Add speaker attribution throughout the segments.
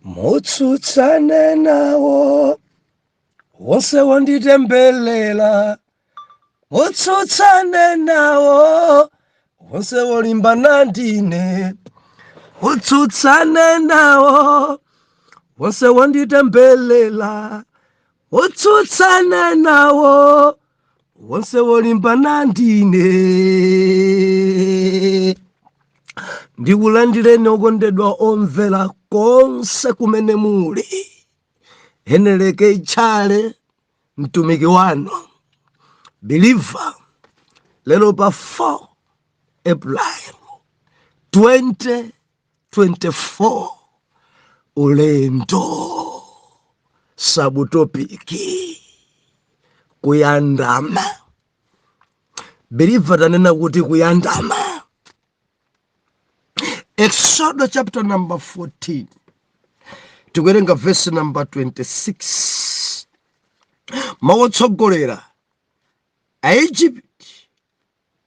Speaker 1: Mutsutsane nawo wonse wonditembelela, mutsutsane nawo wonse wolimbana ndine, mutsutsane nawo wonse wonditembelela, mutsutsane nawo wonse wolimbana ndine. Ndikulandireni okondedwa omvera konse kumene muli. Heneleke Itchale, mtumiki wanu believer, lero pa 4 April 2024, ulendo subtopic kuyandama. Believer, tanena kuti kuyandama. Exodo chapter number 14, tikuwerenga verse number 26. Mawu otsogolera: Aegypt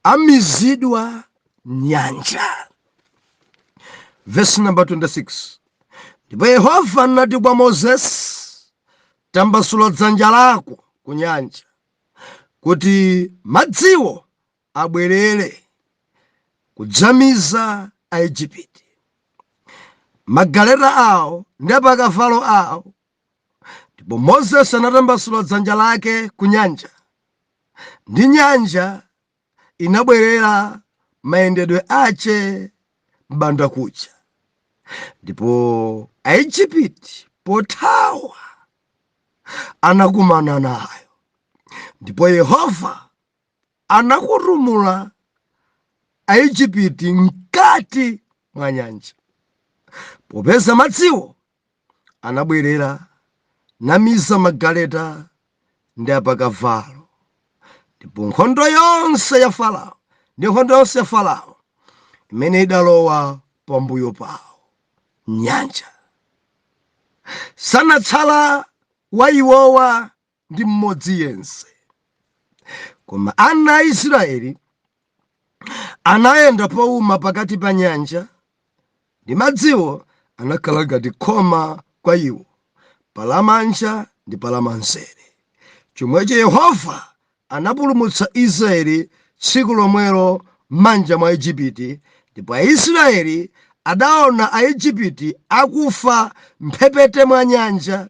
Speaker 1: amizidwa nyanja. Verse number 26: Ndipo Yehova anati kwa Mozesi, tambasula dzanja lako ku nyanja, kuti madziwo abwerere kudzamiza Aegypti, magaleta awo ndi apakavalo awo. Ndipo Mozesi anatambasula dzanja lake ku nyanja, ndi nyanja inabwerera mayendedwe ache m'bandakucha. Ndipo Aegypti pothawa anakumana nayo, ndipo Yehova anakutumula Aegypti mkati mwa nyanja, popeza madziwo anabwerera namiza magaleta ndi apakavalo, ndipo nkhondo yonse ya Farao ndi nkhondo yonse ya Farao imene idalowa pambuyo pawo nyanja, sanatsala wa iwowa ndi mmodzi yense. Koma ana a Israeli anayenda powuma pakati pa nyanja, ndi madziwo anakhala ngati khoma kwa iwo palamanja ndi palamanzere. Chomwecho Yehova anapulumutsa Israeli tsiku lomwelo m'manja mwa Igupti, ndipo Aisraeli adaona Aigupti akufa mphepete mwa nyanja.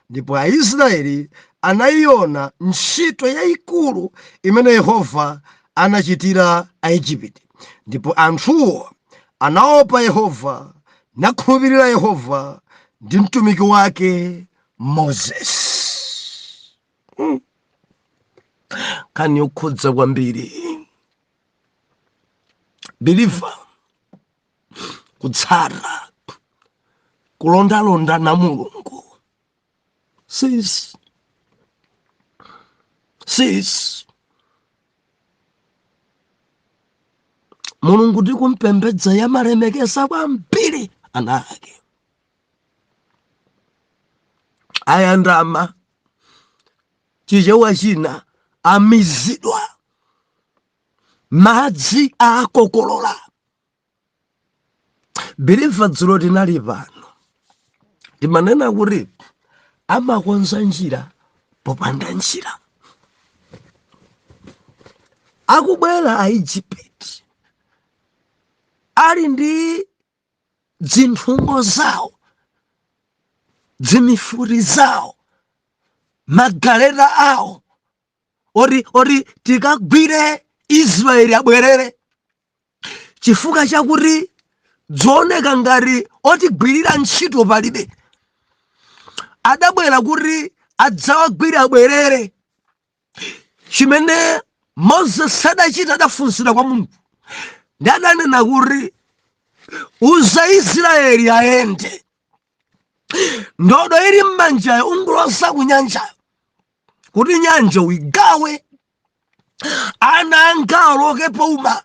Speaker 1: Ndipo Aisraeli anaiona ntchito yayikulu imene Yehova anachitira Aigupti, ndipo anthuwo anaopa Yehova nakhulupirira Yehova ndi mtumiki wake Moses. Nkhani yokhudza kwambiri, believer, kutsata kulondalonda na Mulungu. Sis, sis, Mulungu tikumpembedza yamalemekeza kwambiri ana ake. Ayandama, Chichewa china, amizidwa, madzi akokolola. Believer, dzulo tinali pano, timanena kuti amakonza njira popanda njira. Akubwera Aegypti ali ndi dzinthungo zawo, dzimifuti zawo, magaleta awo, oti tikagwire Israeli abwerere, chifukwa chakuti dzioneka ngati otigwirira ntchito palibe. Adabwera kuti adzawagwire abwerere. Chimene Moses adachita, adafunsira kwa Mulungu, ndi adanena kuti, uza Israeli ayende, ndodo ili m'manjayo unguloza ku nyanjayo, kuti nyanja uigawe, ana anga aloke pouma.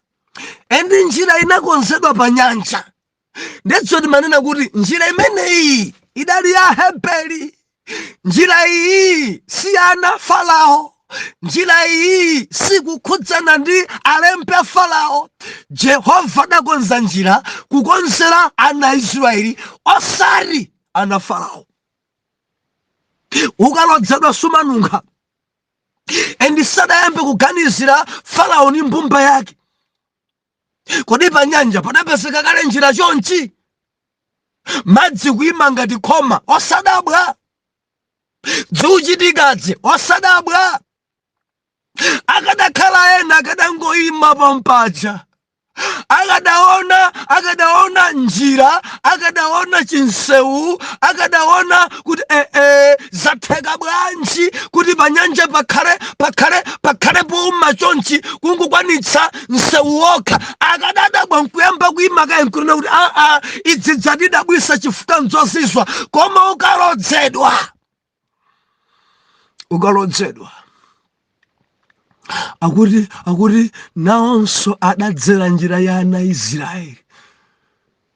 Speaker 1: And njira inakonzedwa pa nyanja. Ndetso timanena kuti njira imeneyi idali ya Heberi, njira iyi si ana Farao, njira iyi sikukhudzana ndi alembe a Farao. Jehova adakonza njira kukonzera ana a Israeli, osati Ana Farao, ukalodzedwa sumanunkha. And sadayambe kuganizira Farao ni mbumba yake. Kodi pa nyanja padapezeka kale njira chonchi, madzi kuyima ngati khoma? Osadabwa zikuchitikadzi, osadabwa. Akadakhala ena akadangoyima pampaja, akadaona njira, akadaona chinsewu, akadaona kuti ee, zatheka bwanji kuti panyanja pakhale pouma chonchi, kungokwanitsa msewu wokha? Akadadabwa nkuyamba kuyima kaye nkunena kuti, "Aa, idzi dzatidabwisa chifukwa nzozizwa." Koma ukalodzedwa, akuti nawonso adadzera njira ya ana Israeli.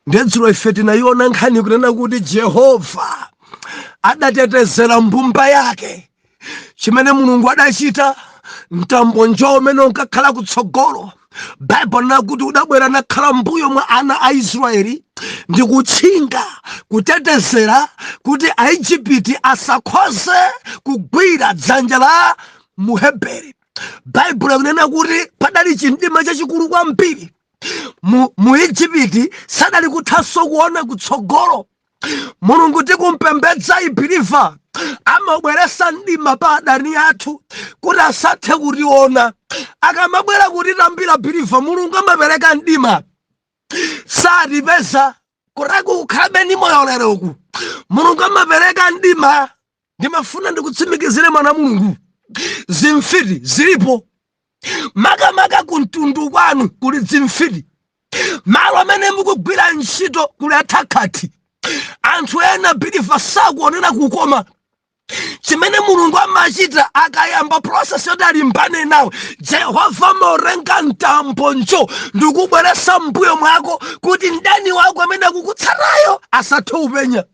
Speaker 1: Ndedzulo ife tinayiona nkhani kunena kuti Jehova adatetezera mbumba yake. Chimene Mulungu adachita, mtambo njo umene unkakhala kutsogolo, Baibulo nakuti udabwera nakhala mbuyo mwa ana a Israeli ndi kutchinga, kutetezera kuti Aigupti asakhoze kugwira dzanja la Muheberi. Baibulo ikunena kuti padali chimdima chachikulu kwambiri mu Igupti, sadali kuthanso kuona kutsogolo. Mulungu tikumpembedza ibiriva amabweresa mdima pa adani athu kuti asathe kutiona. Akamabwera kutitambira, believer, Mulungu amapereka mdima, satipeza. Kutako kukhalabe ndi moyo lero uku, Mulungu amapereka mdima. Ndimafuna ndikutsimikizire, mwana Mulungu, zimfiti zilipo, makamaka kumtundu kwanu kuli zimfiti, malo amene mukugwira ntchito kuli athakati. Anthu ena, believer, sakuonera kukoma. Chimene Mulungu amachita, akayamba process yoti alimbane nawe, Jehova amaorenga mtambo njo ndikubweresa mbuyo mwako kuti mdani wako amene akukutsatayo asathe kupenya.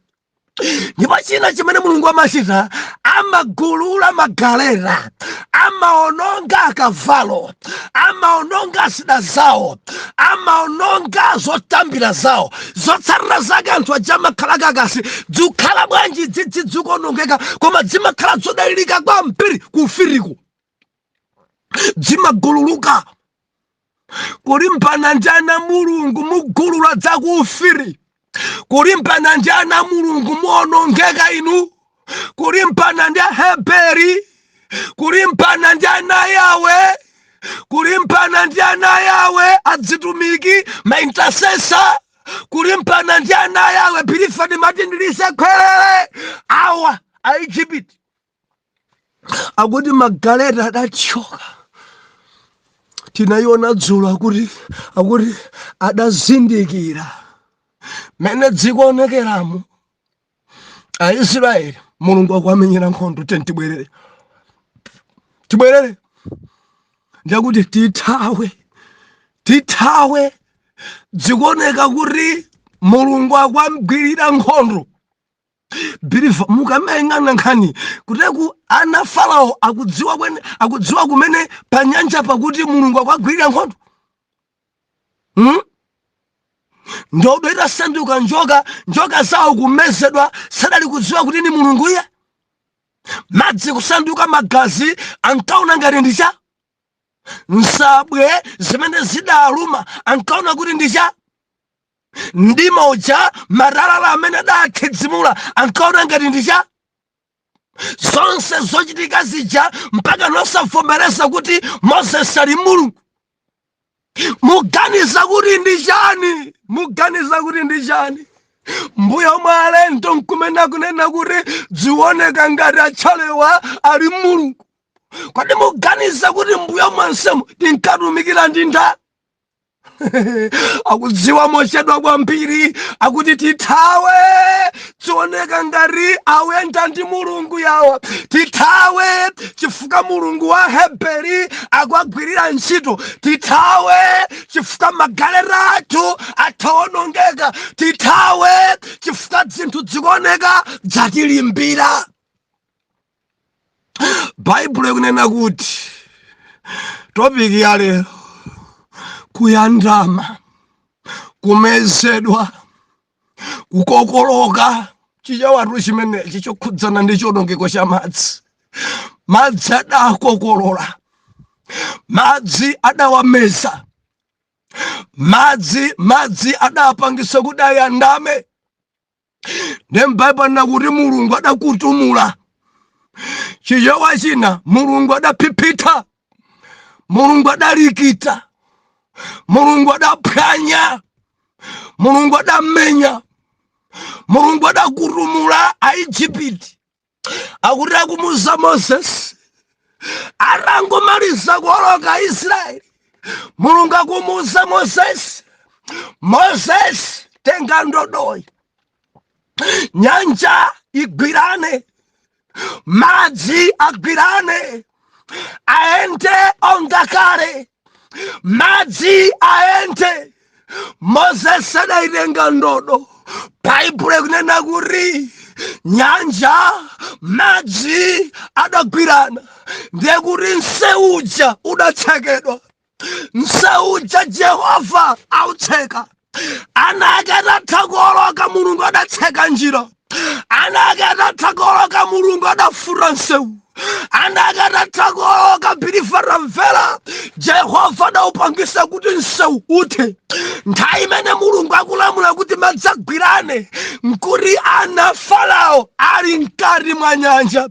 Speaker 1: Ndipo china chimene Mulungu amachita, amagulula magaleta, amaononga akavalo, amaononga zida zawo, amaononga zotambira zawo. Zotsatira zake, anthu aja amakhala kakasi, zikukhala bwanji dzidzi zikuonongeka? Koma zimakhala zodalirika kwambiri kufiriko, zimagululuka. Kulimbana ndi ana Mulungu, mugulula dzakufiri. Kulimbana ndi ana Mulungu, muonongeka inu. Kulimbana ndi Aheberi, kulimbana ndi ana Yawe, kulimbana ndi ana Yawe adzitumiki, ma intercessor, kulimbana ndi ana Yawe, believer, ndimati ndilise khwerere awa Aigupti. Akuti magaleta adathyoka, tinayiona dzulo. Akuti adazindikira mene dzikuonekeramo, Aisraeli Mulungu akuamenyera nkhondo. Teni tibwerere, tibwerere. Ndiyakuti tithawe, tithawe, dzikuoneka kuti Mulungu akuamgwirira nkhondo. Believer, mukamayang'ana nkhani kuteku, ana Farao akudziwa kwene, akudziwa kumene pa nyanja pakuti Mulungu akuagwirira nkhondo, Ndodo itasanduka njoka, njoka zawo kumezedwa, sadali kudziwa kuti ni Mulungu iye? Madzi kusanduka magazi, ankaona ngati ndicha? Nsabwe zimene zidaluma, ankaona kuti ndicha? Mdima uja, matalala amene adathidzimula, ankaona ngati ndicha? Zonse zochitika zija, mpaka nosavomereza kuti Moses ali Mulungu, muganiza kuti ndi chani? Muganiza kuti ndi chani? Mbuyo mwa alendo nkumene kunena kuti zioneka ngati atchalewa ali Mulungu. Kodi muganiza kuti mbuyo mwansemu tinkatumikira ndi nda? Akudziwa mochedwa kwambiri. Akuti tithawe, zioneka ngati awenda ndi Mulungu yawa. Tithawe chifukwa Mulungu wa Heberi akuagwirira ntchito. Tithawe chifukwa magaleta athu atawonongeka. Tithawe chifukwa zinthu zikuoneka dzatilimbira. Baibulo ikunena kuti topic ya lero, kuyandama, kumezedwa, kukokoloka. Chichewatu chimenechi chokhudzana ndi chiwonongeko cha madzi. Madzi adakokolola, madzi adawameza, madzi adapangisa kuti ayandame. Ndi m'Baibulo nakuti Mulungu adakutumula. Chichewa china, Mulungu adaphiphitha, Mulungu adalikita, Mulungu adaphwanya, Mulungu adamenya, Mulungu adakutumula Aijipiti. Akuti akumuza Moses atangomaliza kuoloka Israeli, Mulungu akumuza Moses, "Moses, tenga ndodoyi, nyanja igwirane, madzi agwirane, aende onga kale, madzi aende." Moses adayitenga ndodo. Baibulo ikunena kuti nyanja, madzi adagwirana. Ndiye kuti mseuja udatsekedwa. Mseuja Jehova autseka. Ana ake atatha kuoloka, Mulungu adatseka njira. Ana ake atatha kuoloka, Mulungu adafura msewu. Ana ake atatha kuoloka, believer mvera, Jehova adaupangisa kuti msewu uthe. Nthawi imene Mulungu akulamula kuti madzi agwirane, nkuti ana Farao ali mkati mwa nyanja,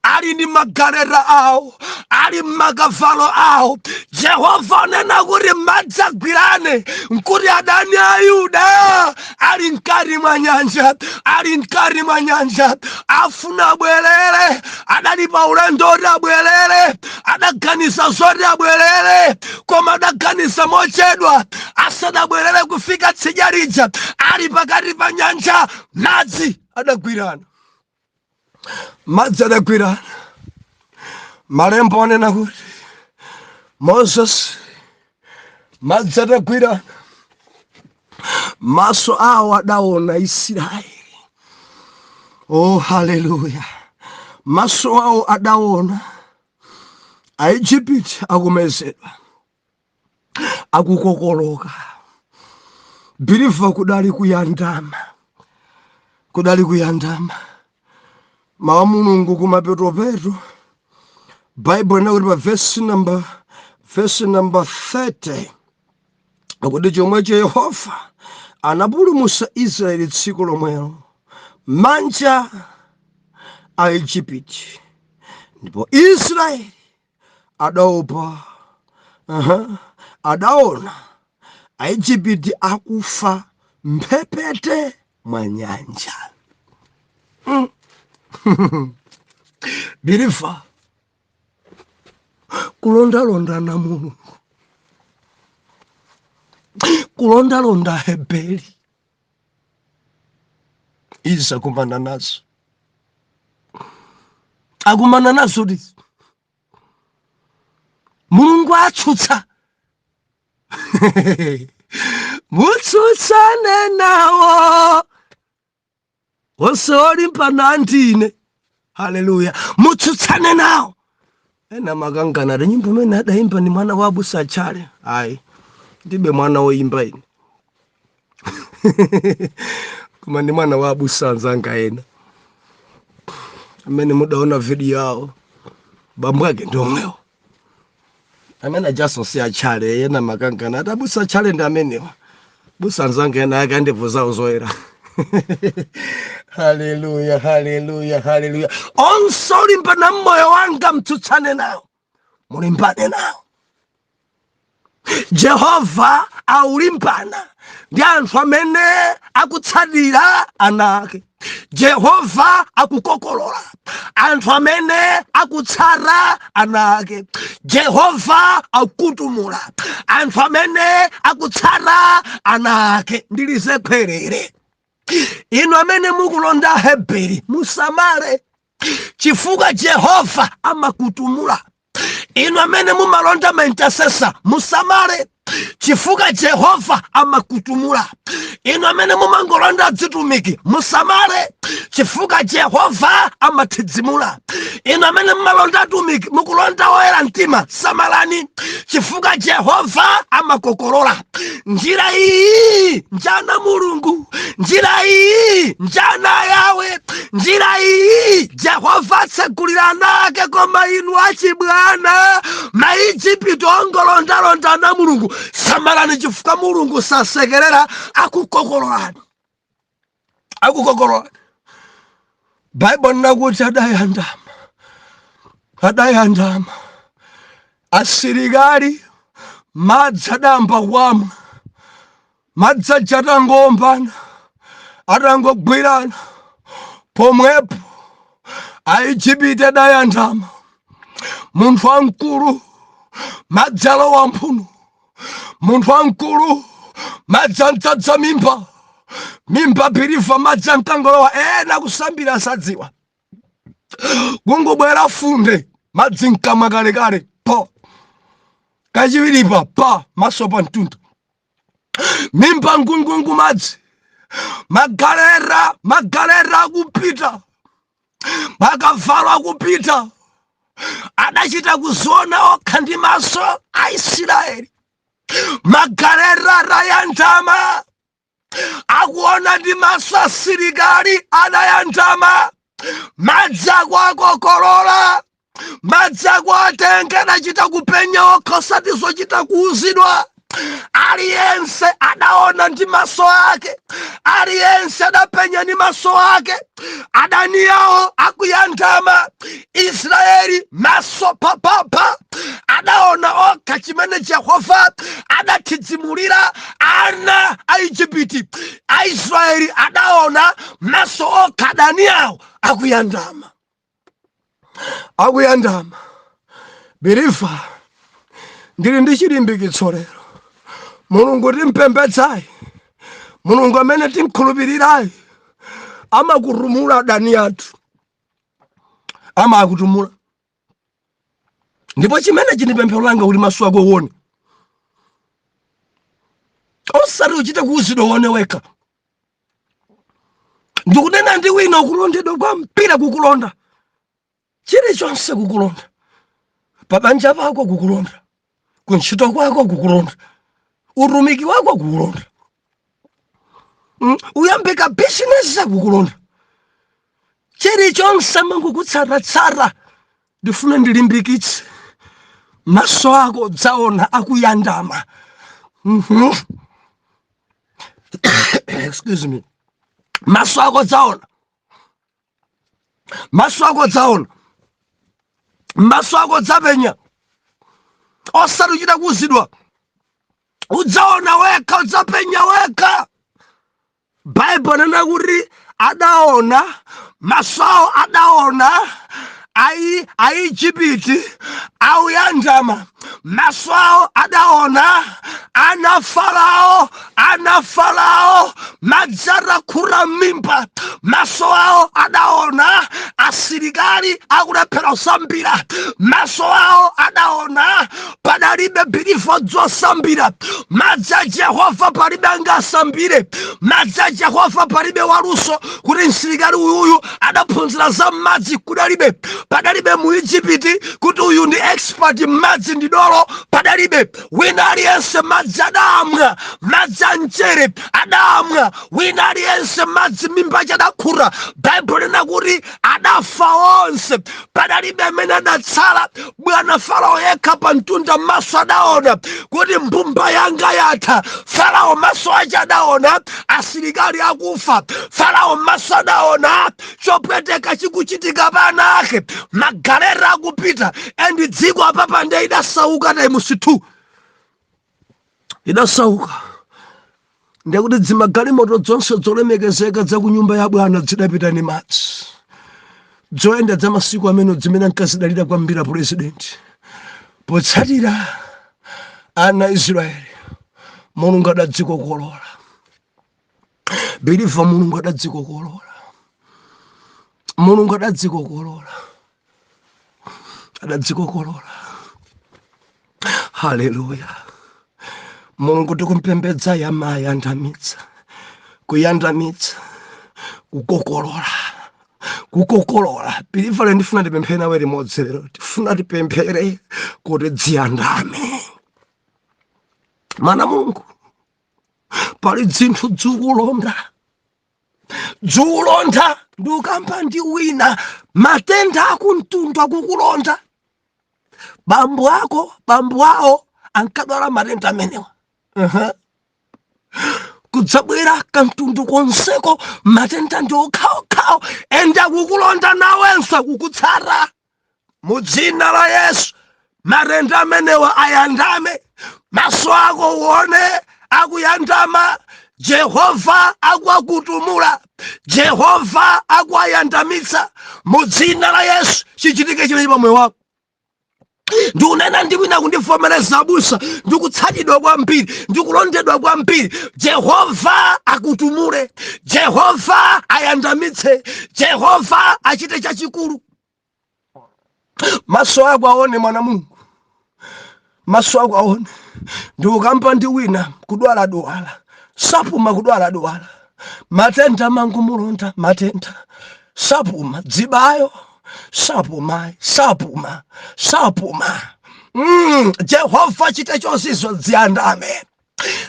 Speaker 1: ali ndi magaleta awo, ali mmakavalo awo. Jehova anena kuti madzi agwirane, nkuti adani a Yuda ali mkati mwa nyanja, ali mkati mwa nyanja, afuna abwerere. Adali pa ulendo oti abwerere, adaganiza zoti abwerere, koma adaganiza mochedwa. Asadabwerere kufika tsidya lija, ali pakati pa nyanja, madzi adagwirana, madzi adagwirana. Malembo anena kuti Moses, madzi adagwirana, maso awo adaona Israeli. Oh, haleluya! Maso awo adaona Aijipiti akumezedwa, akukokoloka. Believer, kudali kuyandama, kudali kuyandama. Mawu a Mulungu kumapetopeto, Bible inakuti pa verse number 30, akuti chomwecho Yehova anapulumutsa Israeli tsiku lomwelo manja a Igupti, ndipo Israeli adaopa, adaona Aigupti akufa mphepete mwa nyanja. Believer, kulondalonda na Mulungu, kulondalonda Heberi, izi akumana nazo, akumana nazo izi. Mulungu atsutsa, "Mutsutsane nawo onse olimbana ndine." Haleluya! Mutsutsane nawo. Ena makangana ati nyimbo imene adayimba ni mwana wa abusa Achale. Ayi, ndibe mwana woyimba ine, koma ndi mwana wa abusa anzanga ena amene mudaona video yawo. Bambo ake ndi omwewo amene ajaso si Achale. Ena makangana ati abusa Achale ndi amenewa. Busa anzanga ena ake andevu zawo zoyera. Haleluya, haleluya, haleluya! Onse olimbana mmoyo wanga, mtsutsane nawo, mulimbane nawo. Jehova aulimbana ndi anthu amene akutsatira ana ake. Jehova akukokolola anthu amene akutsata ana ake. Jehova akutumula anthu amene akutsata ana ake. Ndilize khwerere, inu amene mukulonda Heberi, musamale, chifukwa Jehova amakutumula. Inu amene mumalonda ma intercessor, musamale, chifukwa Jehova amakutumula. Inu amene mumangolonda adzitumiki, musamale, chifukwa Jehova amathidzimula. Inu amene mumalonda atumiki, mukulonda oyera mtima, samalani, chifukwa Jehova amakokolola. Njira iyi njana Mulungu, njira iyi njana yawe. Njira iyi Jehova atsegulira ana ake, koma inu achibwana, Maijipito ongolondalonda ana Mulungu, samalani, chifukwa Mulungu sasekerera, akukokololani, akukokololani. Baibo linakuti adayandama, adayandama asilikali, madzi adayamba kuamwa. Madzi aja atangowombana, atangogwirana pomwepo, Aijipiti adayandama. Munthu wamkulu, madzi alowa mphuno. Munthu wamkulu, madzi andzadza mimba, mimba believer, madzi ankangolowa. Ena kusambira asadziwa, kungobwera funde, madzi mkamwa kalekale po, kachiwiripa pa maso pa mtunda, mimba ngungungu madzi. Magalera, magalera akupita, makavalo akupita. Adachita kuziona okha ndi maso Aisraeli, magalera atayandama, akuona ndi maso asilikali adayandama, madzi akuakokolola, madzi akuatenga. Adachita kupenya okha, osati zochita kuuzidwa. Aliyense adaona ndi maso ake, aliyense adapenya ndi maso ake adani yawo akuyandama. Israeli maso papapa adaona okha chimene Jehova adathidzimulira ana a Igupti. Aisraeli adaona maso okha adani awo akuyandama, akuyandama. Believer, ndili ndi chilimbikitso lero. Mulungu timpembedzayi, Mulungu amene timkhulupirirayi, amakutumula adani athu, amakutumula. Ndipo chimene chini pemphero langa kuti maso ako uone, osati uchite kuuzidwa, uone wekha. Ndikunena ndi wina ukulondedwa kwa mpira, kukulonda chilichonse, kukulonda pabanja pako, kukulonda kuntchito kwako, kukulonda utumiki wako, kukulonda uyambika bizinesi, kukulonda chilichonse, mangokutsatatsata. Ndifuna ndilimbikitse maso ako, dzaona akuyandama. Excuse me. Maso ako dzaona, maso ako dzaona, maso ako dzapenya, osati uchita kuuzidwa. Udzaona wekha, udzapenya wekha. Baibulo nena kuti adaona maso awo, adaona Aijipiti auyandama. Maso awo adaona ana Farao, ana Farao madzi atakhura m'mimba. Maso awo adaona asilikali akulephera kusambira. Maso awo adaona padalibe believer zosambira madzi a Jehova, palibe angasambire madzi a Jehova, palibe waluso kuti msilikali uyuyu adaphunzira za madzi, kudalibe. Padalibe mu Ijipiti kuti uyu ndi expert m'madzi, ndi dolo, padalibe. Wina aliyense madzi adamwa, madzi a mchere adamwa. Wina aliyense madzi mimba chadakhuta. Baibulo lina kuti adafa onse, padalibe amene adatsala. Bwana Farao yekha pa mtunda maso adaona kuti mbumba yanga yatha. Farao maso ache adaona asilikali akufa. Farao maso adaona chopweteka chikuchitika pana ake, magalera akupita. And dziko apapa nde idasauka times 2, idasauka. Ndekuti dzimagalimoto zonse zolemekezeka za ku nyumba ya bwana zidapita ni madzi, zoyenda za masiku amene zimene ankazidalira kwambiri president. Potsatira ana Israeli, Mulungu adadzikokolola. Believer, Mulungu adadzikokolola, Mulungu adadzikokolola, adadzikokolola. Haleluya! Mulungu tikumpembedza yamayandamidza, kuyandamitsa, kukokolola, kukokolola. Believer, ndifuna ndipemphere nawe limodzi lero. Tifuna tipemphere kuti dziyandame. Mana Mulungu, pali dzinthu dzikulonda. Dziulonda. Ndikukamba ndi wina, matenda akumtundu akukulonda. Bambo ako, bambo awo ankadwala matenda amenewa. Kudzabwera kamtundu konseko, matenda ndi okhaokhawo, ende akukulonda nawenso, akukutsata. Mu dzina la Yesu, matenda amenewa ayandame. Maso ako uone akuyandama. Jehova akuakutumula, Jehova akuayandamitsa. Mu dzina la Yesu, chichitike chimene pamoyo wako. Ndikunena ndi wina kundivomereza, abusa, ndikutsatidwa kwambiri, ndikulondedwa kwambiri. Jehova akutumule, Jehova ayandamitse, Jehova achite chachikulu. Maso ako aone, mwana Mulungu, maso ako aone. Ndikukamba ndi wina, kudwaladwala, sapuma, kudwaladwala, matenda mangumulonda, matenda sapuma, dzibayo sapuma, sapuma, sapuma. Jehova chite chozizwa. Dziyandame,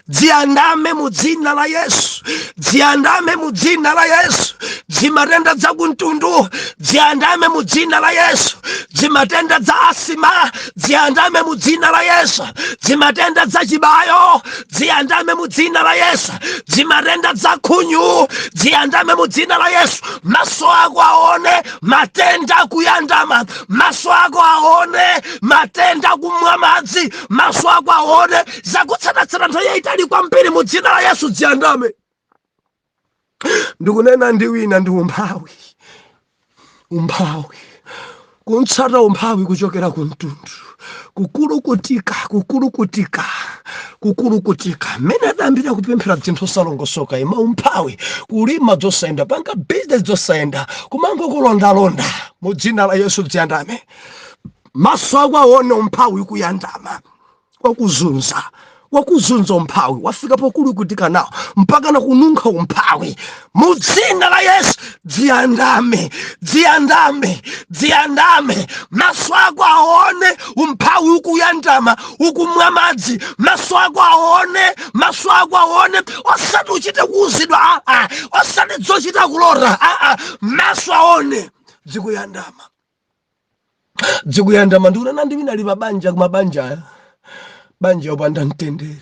Speaker 1: dziyandame mu dzina la Yesu, dziyandame mu dzina la Yesu. Dzimatenda dzakumtundu dziyandame mu dzina la Yesu. Dzimatenda dza asima dziyandame mu dzina la Yesu. Dzimatenda dza chibayo dziyandame mu dzina la Yesu. Dzimatenda dza khunyu dziyandame mu dzina la Yesu. Maso ako aone matenda akuyandama, maso ako aone matenda akumwa madzi, maso ako aone zakutsatatsata nthawi yayitali kwambiri. Mu dzina la Yesu, dziyandame. Ndikunena ndi wina, ndi umphawi, umphawi kuntsata, umphawi kuchokera ku mtundu, kukulukutika, kukulukutika, kukulukutika. Mmene adambira kupemphera, zinthu osalongosoka, ima umphawi, kulima zosayenda, panga bizinesi zosayenda, kumangokulondalonda. Mu dzina la Yesu, dziyandame. Maso ako aone umphawi kuyandama, wakuzunza, wakuzunza umphawi, wafika pokulukutika nawo mpaka na kununkha umphawi. Mu dzina la Yesu, dziyandame, dziyandame, dziyandame. Maso ako aone umphawi ukuyandama, ukumwa madzi. Maso ako aone, maso ako aone, osati uchite kuuzidwa, aa, osati zochita kulota, aa, maso aone dzikuyandama, dzikuyandama. Ndikunena ndi wina ali mabanja, kumabanja aya, banja opanda mtendere,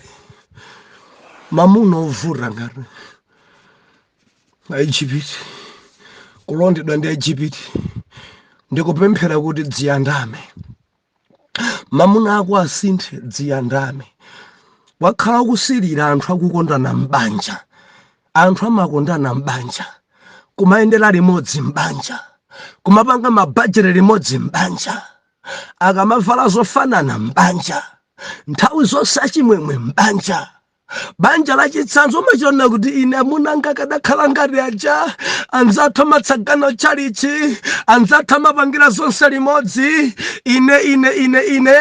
Speaker 1: mamuna ovuta ngati Aegypti, kulondedwa ndi Aegypti. Ndikupemphera kuti dziyandame, mamuna ako asinthe, dziyandame. Wakhala kusilira anthu akukondana m'banja, anthu amakondana m'banja, kumayendera limodzi m'banja, kumapanga mabajeti limodzi m'banja, akamavala zofanana m'banja, nthawi zonse achimwemwe m'banja, banja lachitsanzo. Umachiona kuti ine amuna anga akadakhala ngati aja anzathu amatsagana chalichi, anzathu amapangira zonse limodzi. Ine, ine, ine, ine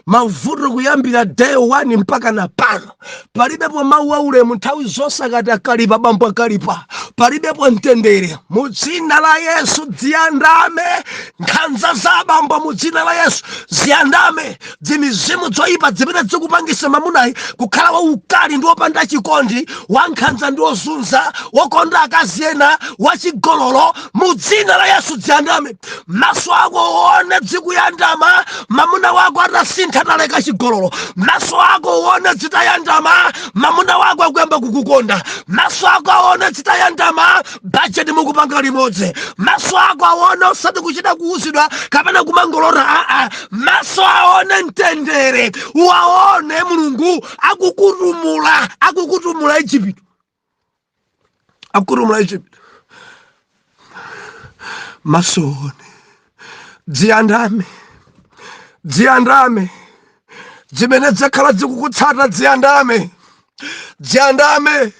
Speaker 1: mavuto kuyambira day one mpaka na pano, palibepo mawu aulemu. Nthawi zonse akati akalipa, bambo akalipa, palibepo mtendere. Mu dzina la Yesu, dziyandame nkhanza za abambo. Mu dzina la Yesu, ziyandame dzimizimu zoyipa zimene zikupangisa mamunayi kukhala waukali ndi wopanda chikondi, wankhanza ndi wozunza, wokonda akazi ena, wachigololo. Mu dzina la Yesu, dziyandame. Maso ako uone dzikuyandama, mamuna wako atasintha, ataleka chigololo. Maso ako uone zitayandama, mamuna wako akuyamba kukukonda. Maso ako aone zitayandama, bajeti mukupanga limodzi. Maso ako aone, osati kuchita kuuzidwa kapena kumangolota, aa, maso aone mtendere, uwaone Mulungu akukutumula, akukutumula Igupto, akukutumula Igupto. Maso aone dziyandame, dziyandame zimene zakhala zikukutsata, dziyandame, dziyandame,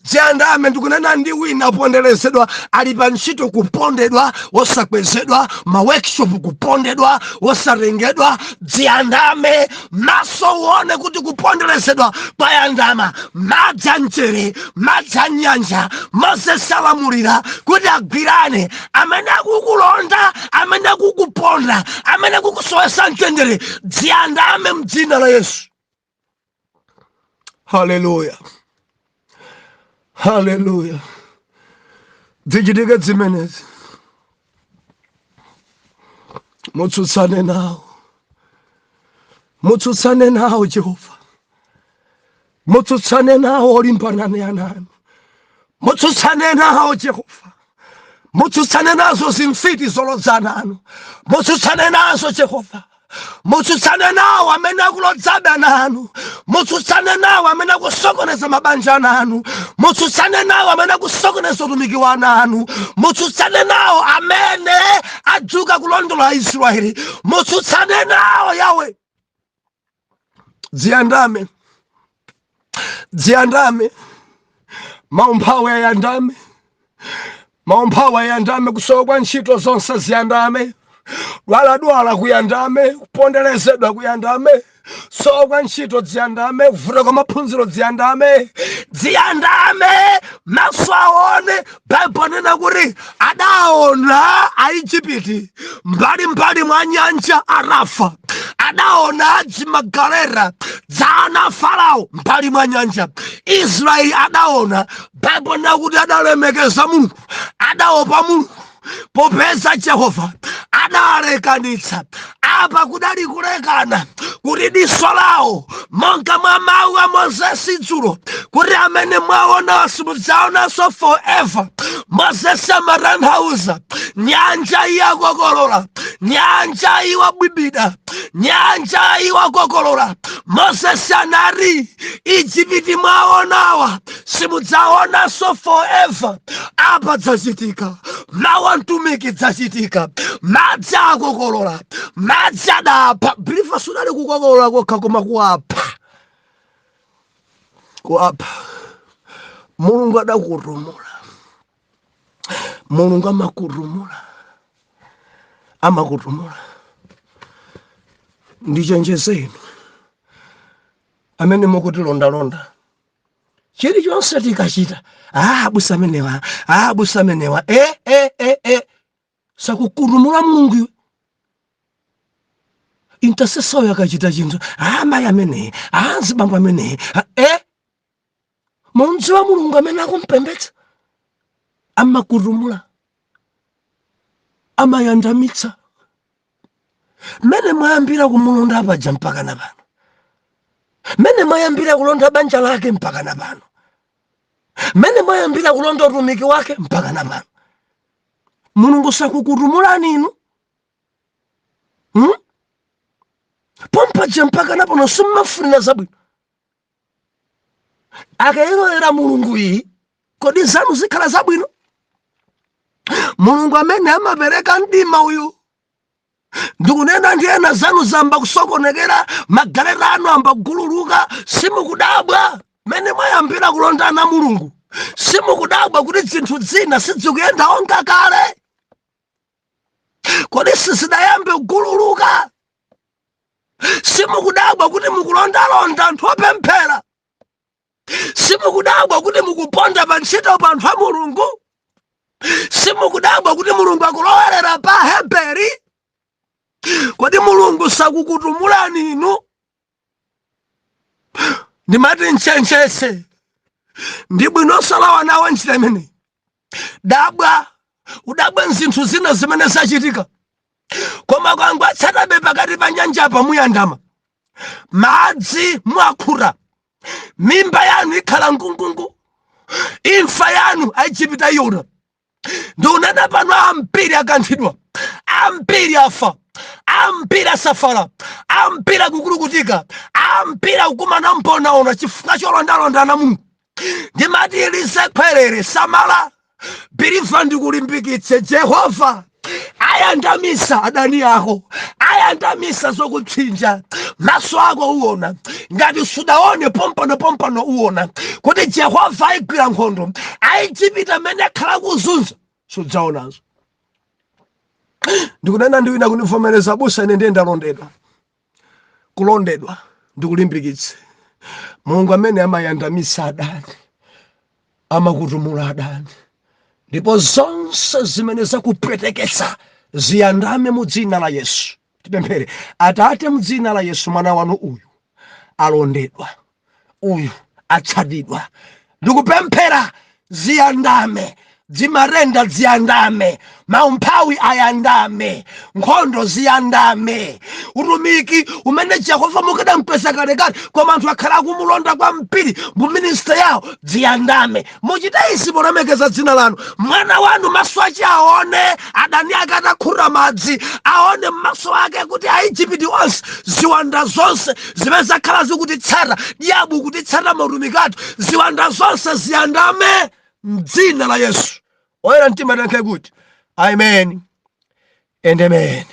Speaker 1: dziyandame. Ndikunena ndi wina aponderezedwa, ali pa ntchito, kupondedwa, wosakwezedwa, ma workshop kupondedwa, wosatengedwa. Dziyandame. Maso uone kuti kuponderezedwa kwayandama. Madzi amchere, madzi a nyanja, Moses alamulira kuti agwirane. Amene akukulonda, amene akukuponda, amene akukusowesa mtendere, dziyandame mdzina la Yesu. Haleluya, haleluya. Zichitike zimenezi, mutsutsane nawo, mutsutsane nawo Jehova, mutsutsane nawo olimbana ndi ana anu, mutsutsane nawo Jehova, mutsutsane nazo zimfiti zolodza ana anu, mutsutsane nazo Jehova, mutsutsane nawo amene akulodzabe ana anu, mutsutsane nawo amene akusokoneza mabanja ana anu, mutsutsane nawo amene akusokoneza utumiki wa ana anu, mutsutsane nawo amene adzuka kulondola Aisraeli, mutsutsane nawo Yawe. Ziyandame, ziyandame, maumphawi ayandame, maumphawi ayandame, kusowa kwa ntchito zonse ziyandame, dwaladwala kuyandame, kuponderezedwa kuyandame, sowa kwa ntchito ziyandame, kuvuta kwa maphunziro ziyandame, ziyandame, maso aone. Baibulo nena kuti adaona Aijipiti mbalimbali mwa nyanja arafa, adaona zimagaleta za ana Farao mbali mwa nyanja. Israeli adaona. Baibulo nena kuti adalemekeza Mulungu, adaopa Mulungu, popeza Jehova adalekanitsa. Apa kudali kulekana kuti diso lawo, monga mwa mawu a Mozesi dzulo, kuti amene mwaona simudzaonanso forever. Mozesi amatanthauza nyanja iyakokolola, nyanja iwabwibida, nyanja iwakokolola. Mozesi anati Ijipiti mwaonawa simudzaonanso forever. Apa dzachitika mawu a mtumiki, dzachitika. Madzi akokolola, madzi adapha believer. Sudali kukokolola kokha koma kuapha, kuapha. Mulungu adakutumula. Mulungu amakutumula, amakutumula. Ndichenjeze inu amene mukutilondalonda, chilichonse tikachita, ah, abusa amenewa, ah, abusa amenewa, e e e e sakukutumula Mulungu iwe. Intercessor akachita chinthu, ah, mayi ameneyi, ah, mzibambo ameneyi, ah, e mundziwa Mulungu amene akumpembedza amakutumula, amayandamitsa. Mmene mwayambira kumulonda paja mpaka na pano, mmene mwayambira kulonda banja lake mpaka na pano, mmene mwayambira kulonda utumiki wake mpaka na pano, Mulungu sakukutumulani inu, Pompaja mpaka na pano simmafunira zabwino. Akayelolera Mulungu iyi, kodi zanu zikhala zabwino? Mulungu amene amapereka mdima uyu, ndikunena ndi ena, zanu zamba kusokonekera, magaleta anu amba kugululuka. Simukudabwa mene mwayambira kulondana Mulungu? Simukudabwa kuti zinthu zina sizikuyenda onga kale? Kodi sizidayambe kugululuka? Simukudabwa kuti mukulondalonda anthu opemphera? Simukudabwa kuti mukuponda pa ntchito pa anthu a Mulungu? Simukudabwa kuti Mulungu akulowerera pa Heberi? Kodi Mulungu sakukutumulani inu? Ndimati nchenchese, ndi bwino osalawa nawo njira imeneyi. Dabwa, udabwe nzinthu zina zimene zachitika, koma kangwatsatabe pakati pa nyanja pamuyandama madzi, mwakhura, mimba yanu ikhala ngungungu, imfa yanu Aijipita iona. Ndikunena pano, ambiri akanthidwa, ambiri afa, ambiri asafala, ambiri akukulukutika, ambiri akukumana mponaona chifukwa cholondalondana Mulungu. Ndimati ilize khwerere, samala believer, ndikulimbikitse. Jehova ayandamisa adani ako, ayandamisa zokupsinja. Maso ako uwona, ngati sudaone pompano pompano uwona kuti Jehova ayigwira nkhondo. Aijipita amene akhala kuzunza sudzaonanso. Ndikunena ndi wina kundivomereza, busa, ine ndiye ndalondedwa, kulondedwa. Ndikulimbikitse, Mulungu amene amayandamisa adani amakutumula adani, ndipo zonse zimene zakupweteketsa ziyandame mu dzina la Yesu. Tipemphere. Atate, mu dzina la Yesu, mwana wanu uyu alondedwa, uyu atsatidwa. Ndikupemphera ziyandame. Dzimarenda dziyandame, maumphawi ayandame, nkhondo ziyandame. Utumiki umene Jehova mukadampeza kalekale, koma anthu akhala akumulonda kwambiri mu ministry yawo, dziyandame. Muchite izi polemekeza dzina lanu. Mwana wanu maso ache aone adani ake atakhuta madzi, aone mmaso ake kuti Aijipiti onse, ziwanda zonse zimene zakhala zikutitsata, diabu kutitsata mautumiki athu, ziwanda zonse ziyandame mdzina la Yesu. Oyera mtima tiyankhe kuti amen and amen.